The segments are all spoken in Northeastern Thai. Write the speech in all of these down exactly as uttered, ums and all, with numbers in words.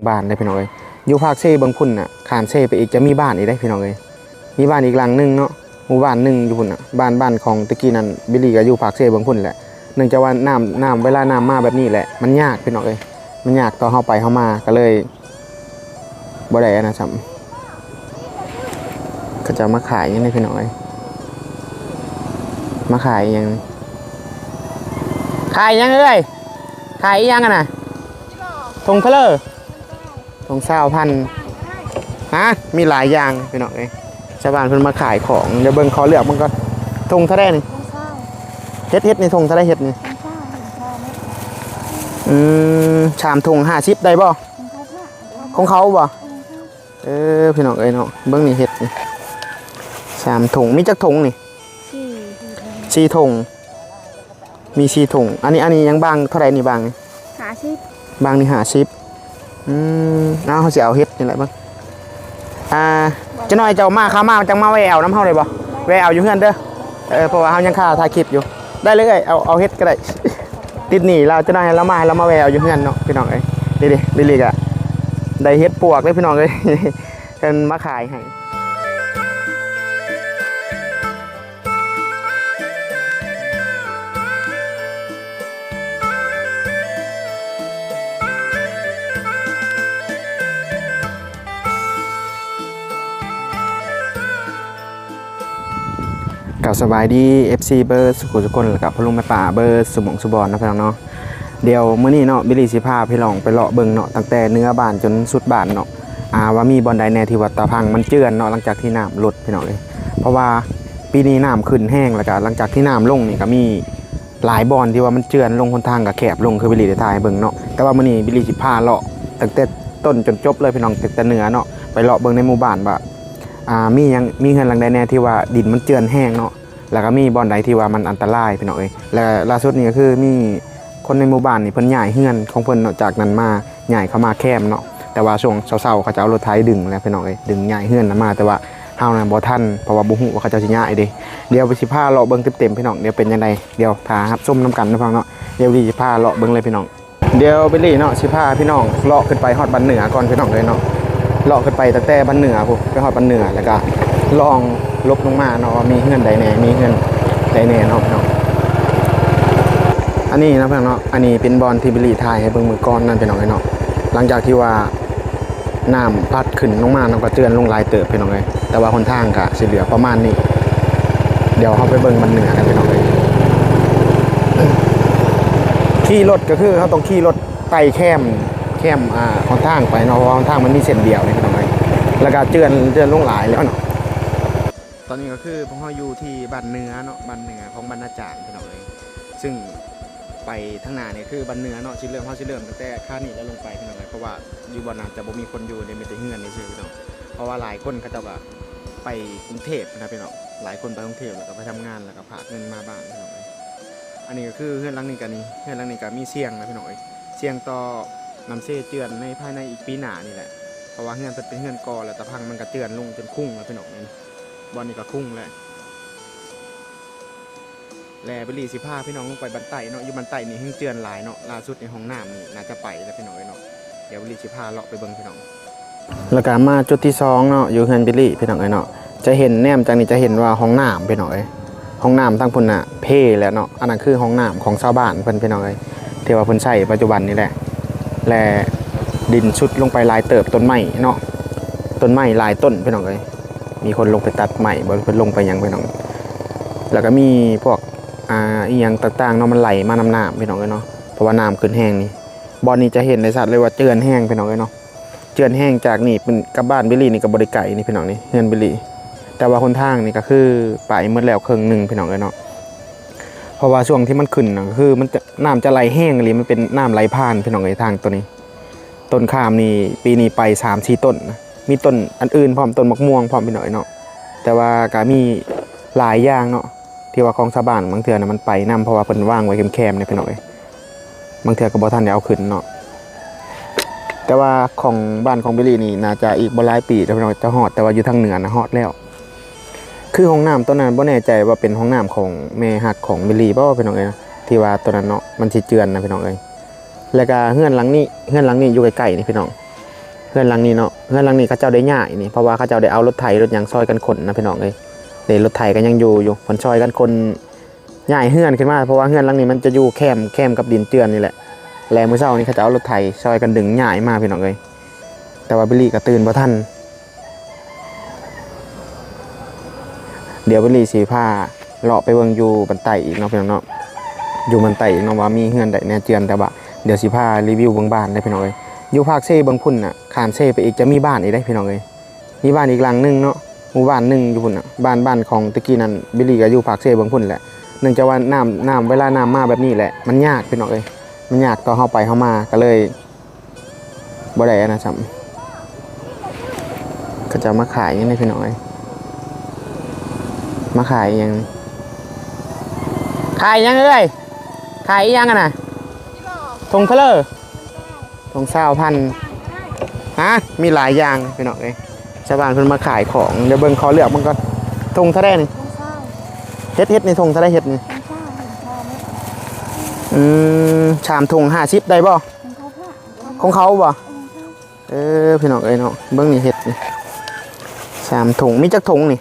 บ้านเด้อพี่น้องเอ้ย อยู่ปากเซเบิ่งพุ้นน่ะ ข้ามเซไปอีกจะมีบ้านอีกเด้อพี่น้องเอ้ย มีบ้านอีกหลังหนึ่งเนาะ หมู่บ้านหนึ่งอยู่พุ้นน่ะ บ้าน บ้านของตะกี้นั่น บิลลี่ก็อยู่ปากเซเบิ่งพุ้นแหละ เนื่องจากว่าน้ำ น้ำ เวลาน้ำมาแบบนี้แหละ มันยากพี่น้องเอ้ย มันยากต่อเฮาไปเฮามา ก็เลยบ่ได้อันนั้นซ้ำ เขาจะมาขายยังไงพี่น้องเอ้ย มาขายยัง ขายยังเอ้ย ขายยังอะนะ ทงเท่าไหร่ ทงซาวพัน ฮะ มีหลายอย่างพี่น้องเอ้ย ชาวบ้านเพิ่นมาขายของ เดี๋ยวเบิ่งขอเลือกมันก่อน ทงเท่าไหร่นี่ เฮ็ด เฮ็ดนี่ทงเท่าไหร่ เฮ็ดนี่ อืม สามทงห้าสิบได้บ่ ของเขาบ่ เออ พี่น้องเอ้ยเนาะ เบิ่งนี่เฮ็ดนี่ สามทง มีจักทงนี่ สี่ทง มีสี่ทง อันนี้ อันนี้ยังบางเท่าไหร่นี่ บางนี่ ห้าสิบ บางนี่ห้าสิบ อืม เอา เฮาสิเอาเฮ็ดนี่แหละเบิ่ง อ่า จักหน่อยเจ้ามา ข้ามาจังมาแวะเอานำเฮาได้บ่ แวะเอาอยู่เฮือนเด้อ เออ เพราะว่าเฮายังคาถ่ายคลิปอยู่ ได้เลย เอา เอาเฮ็ดก็ได้ ติดหนี้ลาว จักหน่อยให้ลาวมา ให้ลาวมาแวะเอาอยู่เฮือนเนาะ พี่น้องเอ้ย นี่ดิ บิลลี่ก็ได้เฮ็ดปวกเลยพี่น้องเอ้ย เพิ่นมาขายให้ กับสบายดี เอฟซี เบิดสุขุสุคน แล้วกับพ่อลุงแม่ป้าเบิดสุหม่องสุบอนนะพี่น้องเนาะ เดี๋ยวมื้อนี้เนาะ บิลลี่สิพาพี่น้องไปเลาะเบิ่งเนาะ ตั้งแต่เหนือบ้านจนสุดบ้านเนาะ อ่า ว่ามีบ่อนใดแน่ที่ว่าตะพังมันเจือนเนาะ หลังจากที่น้ำลดพี่น้องเอ้ย เพราะว่าปีนี้น้ำขึ้นแฮง แล้วก็หลังจากที่น้ำลงนี่ก็มีหลายบ่อนที่ว่ามันเจือนลง หนทางก็แคบลง คือบิลลี่ได้ถ่ายให้เบิ่งเนาะ แต่ว่ามื้อนี้บิลลี่สิพาเลาะตั้งแต่ต้นจนจบเลยพี่น้อง ตั้งแต่เหนือเนาะ ไปเลาะเบิ่งในหมู่บ้านว่า อ่า มีหยัง มีเฮือนหลังใดแน่ที่ว่าดินมันเจือนแฮงเนาะ แล้วก็มีบ่อนใดที่ว่ามันอันตรายพี่น้องเอ้ย และล่าสุดนี่ก็คือมีคนในหมู่บ้านนี่เพิ่นย้ายเฮือนของเพิ่นเนาะ จากนั้นมาย้ายเข้ามาแคมเนาะ แต่ว่าช่วงเช้าๆเขาจะเอารถไถดึงแหละพี่น้องเอ้ย ดึงย้ายเฮือนน่ะมา แต่ว่าเฮานะบ่ทัน เพราะว่าบ่ฮู้ว่าเขาเจ้าสิย้ายเด้ เดี๋ยวสิพาเลาะเบิ่งเต็มๆพี่น้อง เดี๋ยวเป็นจั่งใด เดี๋ยวถ้ารับชมนำกันนะพี่น้องเนาะ เดี๋ยวสิพาเลาะเบิ่งเลยพี่น้อง เดี๋ยวบิลลี่เนาะสิพาพี่น้องเลาะขึ้นไปฮอดบ้านเหนือก่อนพี่น้องเอ้ยเนาะ เลาะขึ้นไปตั้งแต่บ้านเหนือพุ้น ไปฮอดบ้านเหนือ แล้วก็ลองลบลงมาเนาะ ว่ามีเฮือนใดแน่ มีเฮือนใดแน่เนาะพี่น้อง อันนี้นะพี่น้องเนาะ อันนี้เป็นบ่อนที่บิลลี่ถ่ายให้เบิ่งมื้อก่อนนั่นพี่น้องเอ้ยเนาะ หลังจากที่ว่าน้ำพัดขึ้นลงมา น้ำก็เจือนลงหลายเติบพี่น้องเอ้ย แต่ว่าหนทางก็สิเหลือประมาณนี้ เดี๋ยวเฮาไปเบิ่งบ้านเหนือกันพี่น้องเอ้ย ขี่รถก็คือเฮาต้องขี่รถไต่แคม แคม อ่า หนทางไปเนาะ เพราะว่าหนทางมันมีเส้นเดียวนี่พี่น้องเอ้ย แล้วก็เจือน เจือนลงหลายแล้วเนาะ ตอนนี้ก็คือพวกเฮาอยู่ที่บ้านเหนือเนาะ บ้านเหนือของบ้านนาจารย์พี่น้องเอ้ย ซึ่งไปทางหน้านี่คือบ้านเหนือเนาะ สิเริ่ม เฮาสิเริ่มตั้งแต่คานี่แล้วลงไปพี่น้องเอ้ย เพราะว่าอยู่บ่อนน่าจะบ่มีคนอยู่เด้ มีแต่เฮือนซื่อๆพี่น้อง เพราะว่าหลายคนเขาเจ้าก็ไปกรุงเทพฯนะพี่น้อง หลายคนไปกรุงเทพฯ แล้วก็ไปทำงาน แล้วก็ฝากเงินมาบ้านพี่น้องเอ้ย อันนี้ก็คือเฮือนหลังนี้ก็นี่ เฮือนหลังนี้ก็มีเสี่ยงนะพี่น้องเอ้ย เสี่ยงต่อน้ำเซเจือนในภายในอีกปีหน้านี่แหละ เพราะว่าเฮือนเพิ่นเป็นเฮือนก่อ แล้วตะพังมันก็เจือนลงจนคุ้งแล้วพี่น้องเอ้ย บ่อนนี้ก็คุ้งแล้ว และบิลลี่สิพาพี่น้องลงไปบ้านใต้เนาะ อยู่บ้านใต้นี่แฮงเจือนหลายเนาะ ล่าสุดในห้องน้ำนี่น่าจะไปแล้วพี่น้องเอ้ยเนาะ เดี๋ยวบิลลี่สิพาเลาะไปเบิ่งพี่น้อง แล้วก็มาจุดที่สองเนาะ อยู่เฮือนบิลลี่พี่น้องเอ้ยเนาะ จะเห็น แนมจากนี่จะเห็นว่าห้องน้ำพี่น้องเอ้ย ห้องน้ำทางพุ้นน่ะเพแล้วเนาะ อันนั้นคือห้องน้ำของชาวบ้านเพิ่นพี่น้องเอ้ย ที่ว่าเพิ่นใช้ปัจจุบันนี่แหละ และดินซุดลงไปหลายเติบ ต้นไม้เนาะ ต้นไม้หลายต้นพี่น้องเอ้ย มีคนลงไปตัดไม้บ่ เพิ่นลงไปหยังพี่น้อง แล้วก็มีพวก อ่า อีหยังต่างๆเนาะ มันไหลมานำน้ำพี่น้องเอ้ยเนาะ เพราะว่าน้ำขึ้นแฮงนี่ บ่อนนี้จะเห็นได้ชัดเลยว่าเจือนแฮงพี่น้องเอ้ยเนาะ เจือนแฮงจากนี่เป็นกับบ้านบิลลี่นี่ก็บ่ได้ไกลนี่พี่น้องนี่ เฮือนบิลลี่ แต่ว่าหนทางนี่ก็คือไปหมดแล้วครึ่งหนึ่งพี่น้องเอ้ยเนาะ เพราะว่าช่วงที่มันขึ้นน่ะก็คือมันจะ น้ำจะไหลแฮงอีหลี มันเป็นน้ำไหลผ่านพี่น้องเอ้ย ทางตัวนี้ ต้นขามนี่ปีนี้ไปสามสี่ต้นนะ มีต้นอันอื่นพร้อม ต้นมะม่วงพร้อมพี่น้องเอ้ยเนาะ แต่ว่าก็มีหลายอย่างเนาะ ที่ว่าของชาวบ้านบางเทื่อน่ะมันไปนำ เพราะว่าเพิ่นวางไว้แคมๆเนี่ยพี่น้องเอ้ย บางเทื่อก็บ่ทันได้เอาขึ้นเนาะ แต่ว่าของบ้านของบิลลี่นี่น่าจะอีกบ่หลายปีแล้วพี่น้องจะฮอด แต่ว่าอยู่ทางเหนือนะฮอดแล้ว คือห้องน้ำตัวนั้นบ่แน่ใจว่าเป็นห้องน้ำของแม่ฮักของบิลลี่บ่พี่น้องเอ้ยนะ ที่ว่าตัวนั้นเนาะ มันสิเจือนนะพี่น้องเอ้ย แล้วก็เฮือนหลังนี้ เฮือนหลังนี้อยู่ใกล้ๆนี่พี่น้อง เฮือนหลังนี้เนาะ เฮือนหลังนี้เขาเจ้าได้ย้ายนี่ เพราะว่าเขาเจ้าได้เอารถไถรถหยังซอยกันขนนะพี่น้องเอ้ย เด้ รถไถก็ยังอยู่อยู่ เพิ่นซอยกันขนย้ายเฮือนขึ้นมา เพราะว่าเฮือนหลังนี้มันจะอยู่แคม แคมกับดินเจือนนี่แหละ และมื้อเช้านี้เขาจะเอารถไถซอยกันดึงย้ายมาพี่น้องเอ้ย แต่ว่าบิลลี่ก็ตื่นบ่ทัน เดี๋ยวบิลลี่สิพาเลาะไปเบิ่งอยู่บันไตอีกเนาะพี่น้องเนาะ อยู่บันไตอีกเนาะ ว่ามีเฮือนใดแหน่เจือน แต่ว่าเดี๋ยวสิพารีวิวเบิ่งบ้านได้อพี่น้องเอ้ย อยู่ภาคเซเบิ่งพุ้นน่ะ ข้ามเซไปอีกจะมีบ้านอีกได้อพี่น้องเอ้ย มีบ้านอีกหลังหนึ่งเนาะ หมู่บ้านหนึ่งอยู่พุ้นน่ะ บ้าน บ้านของตะกี้นั้น บิลลี่ก็อยู่ภาคเซเบิ่งพุ้นแหละ เนื่องจากว่าน้ำ น้ำ เวลาน้ำมาแบบนี้แหละ มันยากพี่น้องเอ้ย มันยากต่อเฮาไปเฮามา ก็เลย บ่ได้อันนั้นซ้ำ เขาจะเอามาขายยังไงพี่น้องเอ้ย มาขายยัง ขายยังเอ้ย ขายยังอะนะ ทงเท่าไหร่ ทงซาวพัน ฮะ มีหลายอย่างพี่น้องเอ้ย ชาวบ้านเพิ่นมาขายของ เดี๋ยวเบิ่งขอเลือกมันก็ ทงเท่าไหร่นี่ เฮ็ด เฮ็ดในทงเท่าไหร่ เฮ็ดนี่ อืม สามทงห้าสิบได้บ่ ของเขาบ่ เออ พี่น้องเอ้ยเนาะ เบิ่งนี่เฮ็ดนี่ สามทง มีจักทงนี่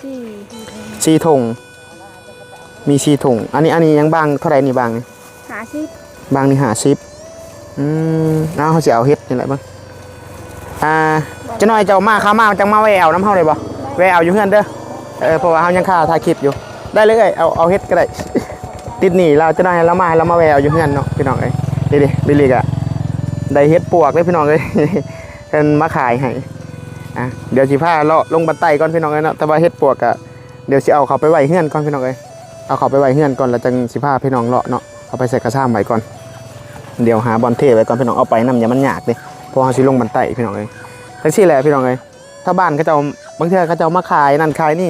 สี่ สี่ทง มีสี่ทง อันนี้ อันนี้ยังบางเท่าไหร่นี่ บางนี่ ห้าสิบ บางนี่ห้าสิบ อืม เอา เขาสิเอาเฮ็ดนี่แหละเบิ่ง อ่า จะน้อยเจ้ามา ข้ามาจังมาแวะเอาน้ำเฮาได้บ่ แวะเอาอยู่เฮือนเด้อ เออ เพราะว่าเฮายังคาถ่ายคลิปอยู่ ได้เลยเอ้ย เอา เอาเฮ็ดก็ได้ ติดหนี้เราจะน้อยเรามา เรามาแวะเอาอยู่เฮือนเนาะพี่น้องเอ้ย นี่ดิ บิลลี่ก็ได้เฮ็ดปวกเลยพี่น้องเอ้ย เพิ่นมาขายให้ อ่ะ เดี๋ยวสิพาเลาะลงบันไดก่อนพี่น้องเอ้ยเนาะ แต่ว่าเฮ็ดปวกก็เดี๋ยวสิเอาเขาไปไว้เฮือนก่อนพี่น้องเอ้ย เอาเขาไปไว้เฮือนก่อน แล้วจังสิพาพี่น้องเลาะเนาะ เอาไปใส่กระซ่ามไว้ก่อน เดี๋ยวหาบ่อนเทไว้ก่อนพี่น้อง เอาไปนำอย่ามันยากเด้ เพราะเฮาสิลงบันไดพี่น้องเอ้ย จังซี่แหละพี่น้องเอ้ย ชาวบ้านเขาเจ้า บางเทื่อเขาเจ้ามาขายนั่นขายนี่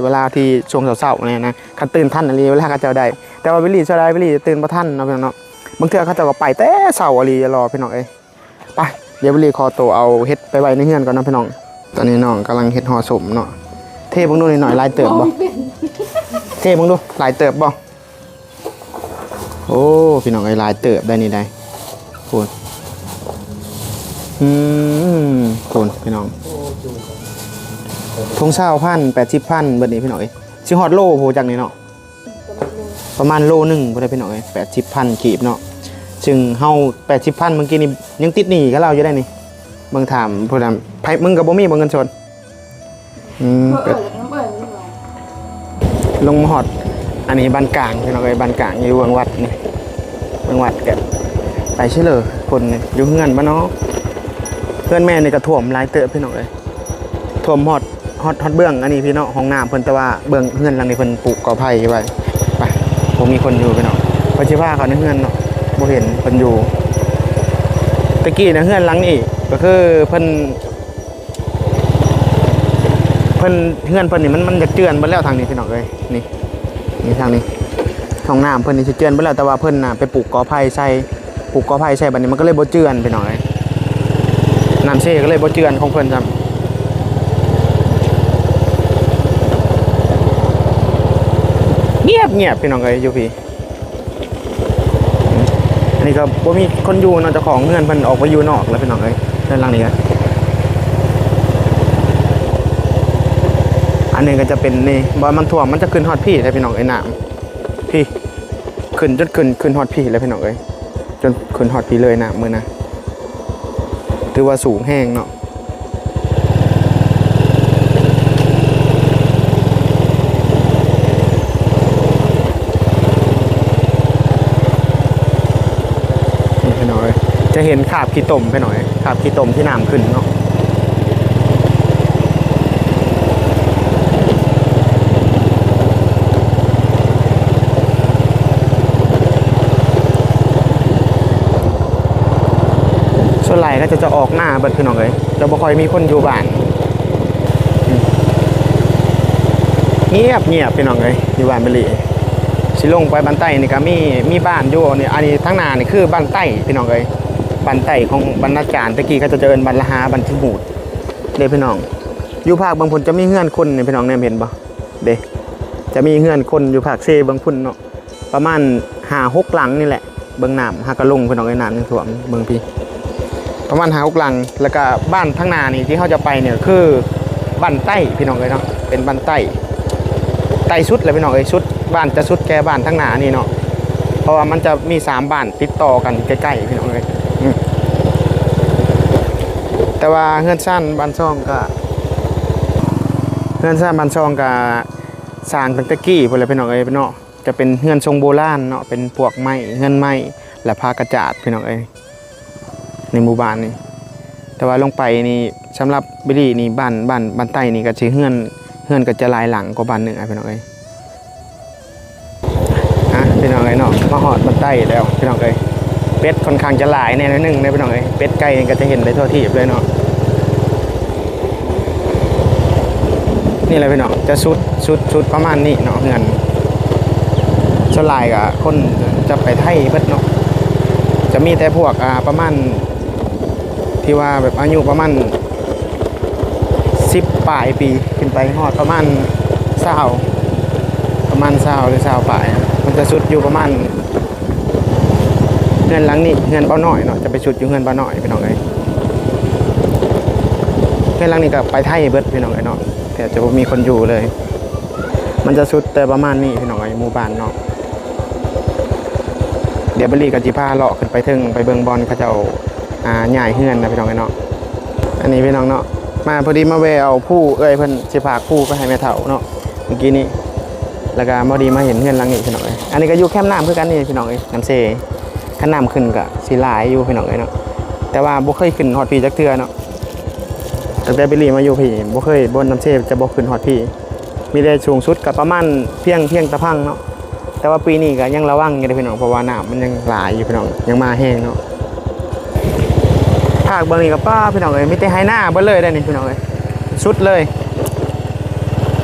เวลาที่ช่วงเช้าๆเนี่ยนะ คันตื่นทันอีหลี เวลาเขาเจ้าได้ แต่ว่าบิลลี่เช้าได้ บิลลี่ตื่นบ่ทันเนาะพี่น้องเนาะ บางเทื่อเขาเจ้าก็ไปแต่เช้าอีหลีรอพี่น้องเอ้ย ไป เดี๋ยวบิลลี่ขอตัวเอาเฮ็ดไปไว้ในเฮือนก่อนเนาะพี่น้อง ตอนนี้น้องกำลังเฮ็ดห่อส้มเนาะ เทเบิ่งดูหน่อยๆ หลายเติบบ่ เทเบิ่งดู หลายเติบบ่ โอ้ พี่น้องเอ้ย หลายเติบได้นี่ได้ พูน อืม พูน พี่น้อง ทงซาวพัน แปดสิบพัน เบิดนี้พี่น้องเอ้ย สิฮอดโลพูนจักนี่เนาะ ประมาณโลหนึ่งพูนได้พี่น้องเอ้ย แปดสิบพัน กีบเนาะ ซึ่งเฮา แปดสิบพัน เมื่อกี้นี่ยังติดหนี้กับเราอยู่ได้นี่ เบิ่งถามพูนน่ะ ไผ มึงก็บ่มีบ่เงินสด อืม เปิด ลงมาฮอด อันนี้บ้านกลางพี่น้องเอ้ย บ้านกลางอยู่เบื้องวัดนี่ เบื้องวัดก็ไปเฉลยคนนี่อยู่เฮือนบ้านเนาะ เฮือนแม่นี่ก็ท่วมหลายเติบพี่น้องเอ้ย ท่วมฮอด ฮอด ฮอดเบื้องอันนี้พี่เนาะ ห้องน้ำเพิ่น แต่ว่าเบื้องเฮือนหลังนี้เพิ่นปลูกกอไผ่ไว้ ไป บ่มีคนอยู่พี่น้อง เพิ่นสิพาเขาในเฮือนเนาะ บ่เห็นเพิ่นอยู่ ตะกี้นะเฮือนหลังนี้ก็คือเพิ่น เพิ่น เฮือนเพิ่นนี่มัน มันจะเจือนเบิดแล้วทางนี้พี่น้องเอ้ย นี่ นี่ทางนี้ ห้องน้ำเพิ่นนี่สิเจือนเบิดแล้ว แต่ว่าเพิ่นน่ะไปปลูกกอไผ่ใส่ ปลูกกอไผ่ใส่บัดนี้มันก็เลยบ่เจือนพี่น้องเอ้ย น้ำเซก็เลยบ่เจือนของเพิ่นซ้ำ เงียบเงียบพี่น้องเอ้ย อยู่พี้ อันนี้ก็บ่มีคนอยู่เนาะ เจ้าของเฮือนเพิ่นออกไปอยู่นอกแล้วพี่น้องเอ้ย เฮือนหลังนี้ก็ อันนี้ก็จะเป็นนี่ บ่มันท่วม มันจะขึ้นฮอดพี้แล้วพี่น้องเอ้ย น้ำ พี้ ขึ้นจนขึ้น ขึ้นฮอดพี้แล้วพี่น้องเอ้ย จนขึ้นฮอดพี้เลยน้ำมื้อนะ ถือว่าสูงแฮงเนาะ นี่พี่น้องเอ้ย จะเห็นคราบขี้ตมพี่น้องเอ้ย คราบขี้ตมที่น้ำขึ้นเนาะ ส่วนหลายก็จะ จะออกหน้าเบิดพี่น้องเอ้ย จะบ่ค่อยมีคนอยู่บ้าน เงียบเงียบพี่น้องเอ้ย อยู่บ้านเบลลี สิลงไปบันไดนี่ก็มี มีบ้านอยู่นี่ อันนี้ทางหน้านี่คือบันไดพี่น้องเอ้ย บันไดของบรรณาจารย์ ตะกี้เขาจะเอิ้นบ้านละหา บ้านขี้หูด เด้พี่น้อง อยู่ภาคเบิ่งพุ้นจะมีเฮือนคนนี่พี่น้องเนี่ยเห็นบ่ เด้ จะมีเฮือนคนอยู่ภาคเซเบิ่งพุ้นเนาะ ประมาณห้าหกหลังนี่แหละ เบิ่งน้ำหากะลงพี่น้องเอ้ย น้ำยังท่วม เบิ่งพี้ ประมาณห้าหกหลัง แล้วก็บ้านทางหน้านี่ที่เฮาจะไปเนี่ยคือบ้านใต้พี่น้องเอ้ยเนาะ เป็นบ้านใต้ ใต้สุดเลยพี่น้องเอ้ย สุด บ้านจะสุดแก่บ้านทางหน้านี่เนาะ เพราะว่ามันจะมีสามบ้านติดต่อกันใกล้ๆพี่น้องเอ้ย อืม แต่ว่าเฮือนซานบ้านซองก็ เฮือนซานบ้านซองก็สร้างตั้งแต่กี้พู้นแหละพี่น้องเอ้ยเนาะ จะเป็นเฮือนทรงโบราณเนาะ เป็นพวกไม้ เฮือนไม้ และผ้ากระจาดพี่น้องเอ้ย ในหมู่บ้านนี่ แต่ว่าลงไปนี่ สำหรับบิลลี่นี่ บ้าน บ้าน บ้านใต้นี่ก็สิเฮือน เฮือนก็จะหลายหลังกว่าบ้านเหนือพี่น้องเอ้ย อ่ะ พี่น้องเอ้ยเนาะ มาฮอดบ้านใต้แล้วพี่น้องเอ้ย เป็ดค่อนข้างจะหลายแน่หน่อยหนึ่งเลยพี่น้องเอ้ย เป็ดไก่นี่ก็จะเห็นได้ทั่วทีปเลยเนาะ นี่แหละพี่น้อง จะสุด สุด สุดประมาณนี้เนาะ เฮือน ส่วนหลายก็คนจะไปไทเบิดเนาะ จะมีแต่พวก อ่า ประมาณ ที่ว่าแบบอายุประมาณสิบปลายปีขึ้นไป ฮอดประมาณซาว ประมาณซาวหรือซาวปลาย มันจะสุดอยู่ประมาณ เฮือนหลังนี้ เฮือนบ่าวน้อยเนาะ จะไปสุดอยู่เฮือนบ่าวน้อยพี่น้องเอ้ย เฮือนหลังนี้ก็ไปไทเบิดพี่น้องเอ้ยเนาะ แทบจะบ่มีคนอยู่เลย มันจะสุดแต่ประมาณนี้พี่น้องเอ้ย หมู่บ้านเนาะ เดี๋ยวบิลลี่ก็สิพาเลาะขึ้นไปเทิง ไปเบิ่งบ่อนเขาเจ้า อ่า ย้ายเฮือนนะพี่น้องเอ้ยเนาะ อันนี้พี่น้องเนาะ มาพอดีมาแวะเอาผู้ เอ้ย เพิ่นสิฝากผู้ไปให้แม่เฒ่าเนาะ เมื่อกี้นี้ แล้วก็พอดีมาเห็นเฮือนหลังนี้พี่น้องเอ้ย อันนี้ก็อยู่แคมน้ำคือกันนี่พี่น้องเอ้ย น้ำเซ คันน้ำขึ้นก็สิหลายอยู่พี่น้องเอ้ยเนาะ แต่ว่าบ่เคยขึ้นฮอดพี้จักเทื่อเนาะ ตั้งแต่บิลลี่มาอยู่พี้ บ่เคย บ่ น้ำเซจะบ่ขึ้นฮอดพี้ มีแต่สูงสุดก็ประมาณเพียง เพียงตะพังเนาะ แต่ว่าปีนี้ก็ยังระวังอยู่เด้อพี่น้อง เพราะว่าน้ำมันยังหลายอยู่พี่น้อง ยังมาแฮงเนาะ ภาคเบิ่งนี่ก็ ป๊า พี่น้องเอ้ย มีแต่ไฮ่นาเบิดเลยเด้อนี่พี่น้องเอ้ย สุดเลย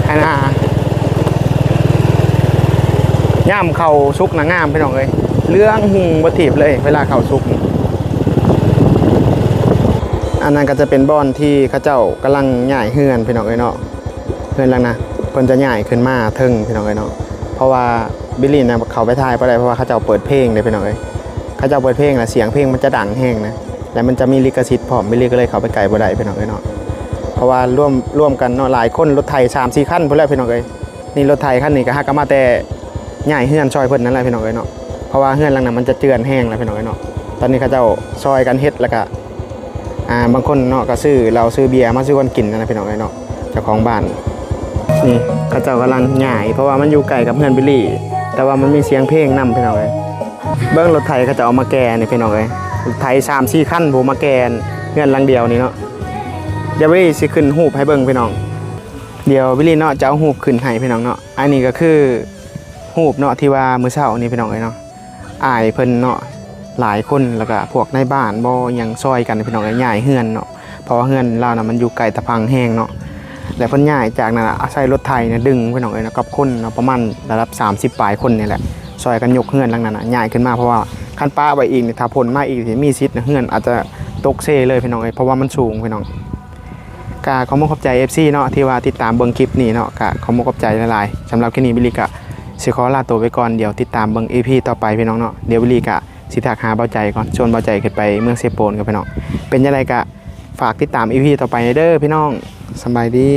ไฮ่นา ยามเข้าสุกนะงามพี่น้องเอ้ย เหลืองหุงบ่ถีบเลย เวลาเข้าสุก อันนั้นก็จะเป็นบ่อนที่เขาเจ้ากำลังย้ายเฮือนพี่น้องเอ้ยเนาะ เฮือนหลังนะ เพิ่นจะย้ายขึ้นมาเทิงพี่น้องเอ้ยเนาะ เพราะว่าบิลลี่นะเข้าไปถ่ายบ่ได้ เพราะว่าเขาเจ้าเปิดเพลงเด้พี่น้องเอ้ย เขาเจ้าเปิดเพลงแล้วเสียงเพลงมันจะดังแฮงนะ แล้วมันจะมีลิขสิทธิ์พร้อม บิลลี่ก็เลยเข้าไปใกล้บ่ได้พี่น้องเอ้ยเนาะ เพราะว่ารวม รวมกันเนาะ หลายคน รถไถสามสี่คันพู้นแหละพี่น้องเอ้ย นี่รถไถคันนี้ก็หากะมาแต่ย้ายเฮือนซอยเพิ่นนั่นแหละพี่น้องเอ้ยเนาะ เพราะว่าเฮือนหลังนั้นมันจะเจือนแฮงแล้วพี่น้องเอ้ยเนาะ ตอนนี้เขาเจ้าซอยกันเฮ็ด แล้วก็ อ่า บางคนเนาะก็ซื้อเหล้าซื้อเบียร์มาสู่กันกินนั่นแหละพี่น้องเอ้ยเนาะ เจ้าของบ้าน นี่เขาเจ้ากำลังย้าย เพราะว่ามันอยู่ใกล้กับเฮือนบิลลี่ แต่ว่ามันมีเสียงเพลงนำพี่น้องเอ้ย เบิ่งรถไถเขาเจ้าเอามาแก่นี่พี่น้องเอ้ย รถไถสามสี่คันพู้นมาแก่เฮือนหลังเดียวนี่เนาะ เดี๋ยวบิลลี่สิขึ้นรูปให้เบิ่งพี่น้อง เดี๋ยวบิลลี่เนาะจะเอารูปขึ้นให้พี่น้องเนาะ อันนี้ก็คือรูปเนาะที่ว่ามื้อเช้านี่พี่น้องเอ้ยเนาะ อ้ายเพิ่นเนาะ หลายคน แล้วก็พวกนายบ้านบ่หยังซอยกันพี่น้องเอ้ย ย้ายเฮือนเนาะ เพราะว่าเฮือนลาวน่ะมันอยู่ไกลตะพังแฮงเนาะ แล้วเพิ่นย้ายจากนั่นน่ะ อาศัยรถไถเนี่ยดึงพี่น้องเอ้ยเนาะ กับคนเนาะ ประมาณระดับสามสิบปลายคนนี่แหละ ซอยกันยกเฮือนหลังนั้นน่ะ ย้ายขึ้นมา เพราะว่าคันปะไว้อีกนี่ ถ้าฝนมาอีกสิมีสิทธิ์นะ เฮือนอาจจะตกเซเลยพี่น้องเอ้ย เพราะว่ามันสูงพี่น้อง ก็ขอมุกขอบใจ เอฟซี เนาะ ที่ว่าติดตามเบิ่งคลิปนี้เนาะ ก็ขอมุกขอบใจหลายๆ สำหรับคลิปนี้บิลลี่ก็สิขอลาตัวไปก่อน เดี๋ยวติดตามเบิ่ง อีพี ต่อไปพี่น้องเนาะ เดี๋ยวบิลลี่ก็สิทักหาบ่าวใจก่อน ชวนบ่าวใจขึ้นไปเมืองเซโปนกันพี่น้อง เป็นจั่งใดก็ฝากติดตาม อีพี ต่อไปเด้อพี่น้อง สำบายดี